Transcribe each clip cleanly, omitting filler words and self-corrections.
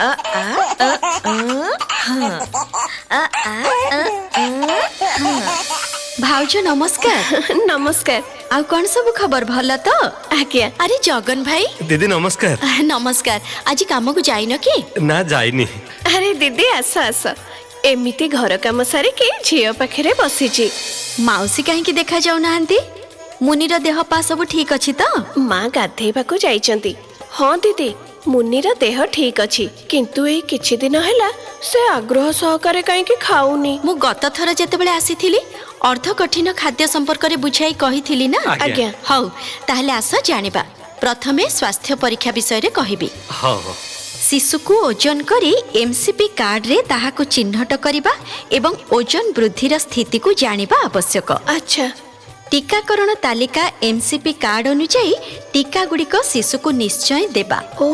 ଅ ଆ ଅ ଅ ହଁ, ଅ ଆ ଅ ଅ ହଁ। ଭାଉଜ ନମସ୍କାର। ନମସ୍କାର। ଆଉ କଣ ସବୁ ଖବର, ଭଲ ତ? ଆଜ୍ଞା। ଆରେ ଜଗନ ଭାଇ। ଦିଦି ନମସ୍କାର। ନମସ୍କାର। ଆଜି କାମକୁ ଯାଇନ କି? ନା, ଯାଇନି। ଆରେ ଦିଦି, ଆସ ଆସ। ଏମିତି ଘର କାମ ସାରିକି ଝିଅ ପାଖରେ ବସିଛି। ମାଉସୀ କାହିଁକି ଦେଖା ଯାଉନାହାନ୍ତି? ମୁନିର ଦେହ ପା ସବୁ ଠିକ ଅଛି ତ? ମା ଗାଧେଇବାକୁ ଯାଇଛନ୍ତି। ହଁ ଦିଦି, ମୁନିର ଦେହ ଠିକ ଅଛି, କିନ୍ତୁ ଏଇ କିଛି ଦିନ ହେଲା ସେ ଆଗ୍ରହ ସହକାରେ କାହିଁକି ଖାଉନି। ମୁଁ ଗତ ଥର ଯେତେବେଳେ ଆସିଥିଲି ଅର୍ଦ୍ଧ କଠିନ ଖାଦ୍ୟ ସମ୍ପର୍କରେ ବୁଝାଇ କହିଥିଲି ନା? ଆଜ୍ଞା। ହଉ, ତାହେଲେ ଆସ ଜାଣିବା। ପ୍ରଥମେ ସ୍ୱାସ୍ଥ୍ୟ ପରୀକ୍ଷା ବିଷୟରେ କହିବି। ହଉ ହଉ। ଶିଶୁକୁ ଓଜନ କରି ଏମସିପି କାର୍ଡରେ ତାହାକୁ ଚିହ୍ନଟ କରିବା ଏବଂ ଓଜନ ବୃଦ୍ଧିର ସ୍ଥିତିକୁ ଜାଣିବା ଆବଶ୍ୟକ। ଆଚ୍ଛା। ଟୀକାକରଣ ତାଲିକା ଏମସିପି କାର୍ଡ ଅନୁଯାୟୀ ଟୀକାଗୁଡ଼ିକ ଶିଶୁକୁ ନିଶ୍ଚୟ ଦେବା। ଓ।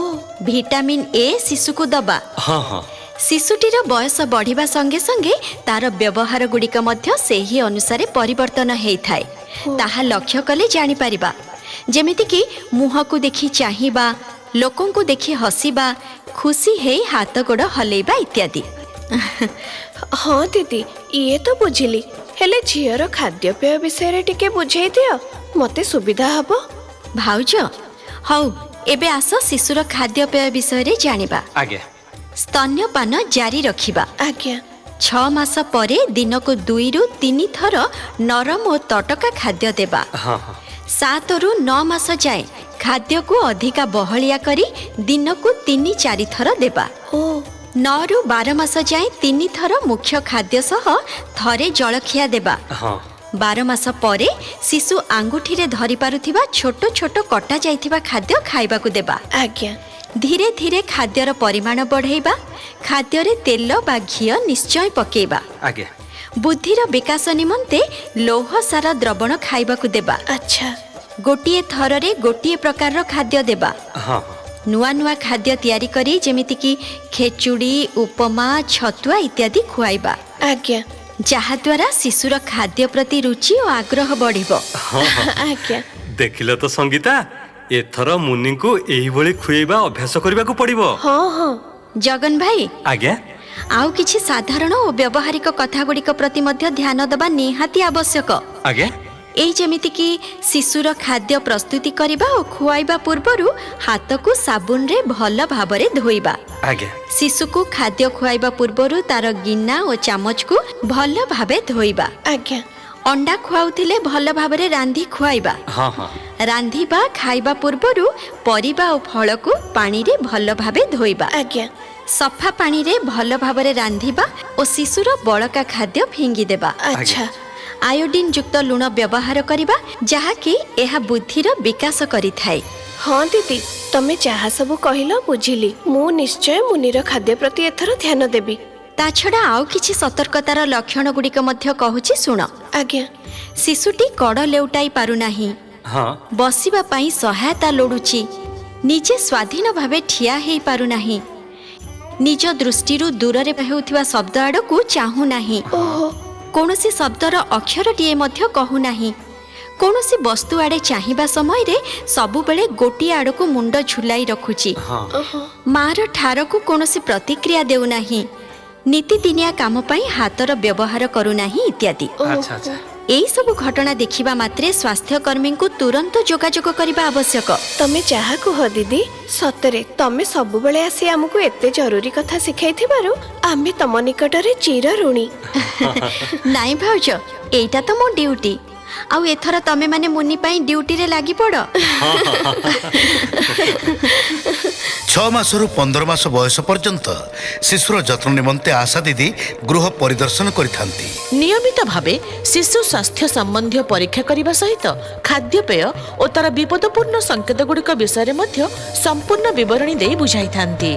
ଭିଟାମିନ୍ ଏ ଶିଶୁକୁ ଦବା। ହଁ ହଁ। ଶିଶୁଟିର ବୟସ ବଢ଼ିବା ସଙ୍ଗେ ସଙ୍ଗେ ତାର ବ୍ୟବହାର ଗୁଡ଼ିକ ମଧ୍ୟ ସେହି ଅନୁସାରେ ପରିବର୍ତ୍ତନ ହେଇଥାଏ, ତାହା ଲକ୍ଷ୍ୟ କଲେ ଜାଣିପାରିବା। ଯେମିତିକି ମୁହଁକୁ ଦେଖି ଚାହିଁବା, ଲୋକଙ୍କୁ ଦେଖି ହସିବା, ଖୁସି ହେଇ ହାତ ଗୋଡ଼ ହଲେଇବା ଇତ୍ୟାଦି। ହଁ ଦିଦି, ଇଏ ତ ବୁଝିଲି, ହେଲେ ଝିଅର ଖାଦ୍ୟପେୟ ବିଷୟରେ ଟିକେ ବୁଝେଇ ଦିଅ, ମତେ ସୁବିଧା ହବ। ଭାଉଜ, ହଉ ଏବେ ଆସ ଶିଶୁର ଖାଦ୍ୟପେୟ ବିଷୟରେ ଜାଣିବା। ଆଜ୍ଞା। ସ୍ତନ୍ୟପାନ ଜାରି ରଖିବା। ଆଜ୍ଞା। 6 ମାସ ପରେ ଦିନକୁ 2ରୁ 3 ଥର ନରମ ଓ ତଟକା ଖାଦ୍ୟ ଦେବା। ହଁ ହଁ। 7ରୁ 9 ମାସ ଯାଏଁ ଖାଦ୍ୟକୁ ଅଧିକା ବହଳିଆ କରି ଦିନକୁ 3 4 ଥର ଦେବା। ଓ। 9ରୁ 12 ମାସ ଯାଏଁ 3 ଥର ମୁଖ୍ୟ ଖାଦ୍ୟ ସହ ଥରେ ଜଳଖିଆ ଦେବା। 12 ମାସ ପରେ ଶିଶୁ ଆଙ୍ଗୁଠିରେ ଧରିପାରୁଥିବା ଛୋଟ ଛୋଟ କଟା ଯାଇଥିବା ଖାଦ୍ୟ ଖାଇବାକୁ ଦେବା। ଆଜ୍ଞା। ଧୀରେ ଧୀରେ ଖାଦ୍ୟର ପରିମାଣ ବଢ଼େଇବା। ଖାଦ୍ୟରେ ତେଲ ବା ଘିଅ ନିଶ୍ଚୟ ପକେଇବା। ଆଜ୍ଞା। ବୁଦ୍ଧିର ବିକାଶ ନିମନ୍ତେ ଲୌହ ସାର ଦ୍ରବଣ ଖାଇବାକୁ ଦେବା। ଆଚ୍ଛା। ଗୋଟିଏ ଥରରେ ଗୋଟିଏ ପ୍ରକାରର ଖାଦ୍ୟ ଦେବା। ହଁ। ନୂଆ ନୂଆ ଖାଦ୍ୟ ତିଆରି କରି ଯେମିତିକି ଖେଚୁଡ଼ି, ଉପମା, ଛତୁଆ ଇତ୍ୟାଦି ଖୁଆଇବା। ଆଜ୍ଞା। ଯାହାଦ୍ୱାରା ଶିଶୁର ଖାଦ୍ୟ ପ୍ରତି ରୁଚି ଓ ଆଗ୍ରହ ବଢ଼ିବ। ହଁ ହଁ। ଆଜ୍ଞା। ଦେଖିଲ ତ ସଙ୍ଗୀତା, ଏଥର ମୁନିଙ୍କୁ ଏଇଭଳି ଖୁଏଇବା ଅଭ୍ୟାସ କରିବାକୁ ପଡିବ। ହଁ ହଁ। ଜଗନ ଭାଇ। ଆଜ୍ଞା। ଆଉ କିଛି ସାଧାରଣ ଓ ବ୍ୟବହାରିକ କଥା ଗୁଡ଼ିକ ପ୍ରତି ମଧ୍ୟ ଧ୍ୟାନ ଦେବା ନିହାତି ଆବଶ୍ୟକ। ଆଜ୍ଞା। ଏଇ ଯେମିତିକି ଶିଶୁର ଖାଦ୍ୟ ପ୍ରସ୍ତୁତି କରିବା ଓ ଖୁଆଇବା ପୂର୍ବରୁ ହାତକୁ ସାବୁନରେ ଭଲ ଭାବରେ ଧୋଇବା। ଆଜ୍ଞା। ଶିଶୁକୁ ଖାଦ୍ୟ ଖୁଆଇବା ପୂର୍ବରୁ ତାର ଗିନା ଓ ଚାମଚକୁ ଭଲ ଭାବେ ଧୋଇବା। ଆଜ୍ଞା। ଅଣ୍ଡା ଖୁଆଉଥିଲେ ଭଲ ଭାବରେ ରାନ୍ଧି ଖୁଆଇବା। ହଁ ହଁ। ରାନ୍ଧିବା ଖାଇବା ପୂର୍ବରୁ ପରିବା ଓ ଫଳକୁ ପାଣିରେ ଭଲ ଭାବେ ଧୋଇବା। ଆଜ୍ଞା। ସଫା ପାଣିରେ ଭଲ ଭାବରେ ରାନ୍ଧିବା ଓ ଶିଶୁର ବଳକା ଖାଦ୍ୟ ଫିଙ୍ଗିଦେବା। ଆଚ୍ଛା। ଆୟୋଡିନ୍ ଯୁକ୍ତ ଲୁଣ ବ୍ୟବହାର କରିବା, ଯାହାକି ଏହା ବୁଦ୍ଧିର ବିକାଶ କରିଥାଏ। ହଁ ଦିଦି, ତମେ ଯାହା ସବୁ କହିଲ ବୁଝିଲି। ମୁଁ ନିଶ୍ଚୟ ମୁନିର ଖାଦ୍ୟ ପ୍ରତି ଏଥର ଧ୍ୟାନ ଦେବି। ତା ଛଡ଼ା ଆଉ କିଛି ସତର୍କତାର ଲକ୍ଷଣ ଗୁଡ଼ିକ ମଧ୍ୟ କହୁଛି, ଶୁଣ। ଆଜ୍ଞା। ଶିଶୁଟି କଡ଼ ଲେଉଟାଇ ପାରୁନାହିଁ, ହଁ, ବସିବା ପାଇଁ ସହାୟତା ଲୋଡ଼ୁଛି, ନିଜେ ସ୍ୱାଧୀନ ଭାବେ ଠିଆ ହେଇପାରୁନାହିଁ, ନିଜ ଦୃଷ୍ଟିରୁ ଦୂରରେ ହେଉଥିବା ଶବ୍ଦ ଆଡ଼କୁ ଚାହୁଁନାହିଁ, ଓହୋ, କୌଣସି ଶବ୍ଦର ଅକ୍ଷରଟିଏ ମଧ୍ୟ କହୁନାହିଁ, କୌଣସି ବସ୍ତୁ ଆଡ଼େ ଚାହିଁବା ସମୟରେ ସବୁବେଳେ ଗୋଟିଏ ଆଡ଼କୁ ମୁଣ୍ଡ ଝୁଲାଇ ରଖୁଛି, ହଁ, ଓହୋ, ମାର ଠାରକୁ କୌଣସି ପ୍ରତିକ୍ରିୟା ଦେଉନାହିଁ, ନିତିଦିନିଆ କାମ ପାଇଁ ହାତର ବ୍ୟବହାର କରୁନାହିଁ ଇତ୍ୟାଦି। ଆଚ୍ଛା ଆଚ୍ଛା। ଏଇସବୁ ଘଟଣା ଦେଖିବା ମାତ୍ରେ ସ୍ୱାସ୍ଥ୍ୟକର୍ମୀଙ୍କୁ ତୁରନ୍ତ ଯୋଗାଯୋଗ କରିବା ଆବଶ୍ୟକ। ତମେ ଯାହା କୁହ ଦିଦି, ସତରେ ତମେ ସବୁବେଳେ ଆସି ଆମକୁ ଏତେ ଜରୁରୀ କଥା ଶିଖାଇଥିବାରୁ ଆମେ ତମ ନିକଟରେ ଚିର ଋଣୀ। ନାଇଁ ଭାଉଜ, ଏଇଟା ତ ମୋ ଡ୍ୟୁଟି। ଆଉ ଏଥର ତମେ ମାନେ ମୁନି ପାଇଁ ଡ୍ୟୁଟିରେ ଲାଗି ପଡ଼। 6 ମାସରୁ 15 ମାସ ବୟସ ପର୍ଯ୍ୟନ୍ତ ଶିଶୁର ଯତ୍ନ ନିମନ୍ତେ ଆଶା ଦିଦି ଗୃହ ପରିଦର୍ଶନ କରିଥାନ୍ତି। ନିୟମିତ ଭାବେ ଶିଶୁ ସ୍ୱାସ୍ଥ୍ୟ ସମ୍ବନ୍ଧୀୟ ପରୀକ୍ଷା କରିବା ସହିତ ଖାଦ୍ୟପେୟ ଓ ତାର ବିପଦପୂର୍ଣ୍ଣ ସଂକେତଗୁଡ଼ିକ ବିଷୟରେ ମଧ୍ୟ ସମ୍ପୂର୍ଣ୍ଣ ବିବରଣୀ ଦେଇ ବୁଝାଇଥାନ୍ତି।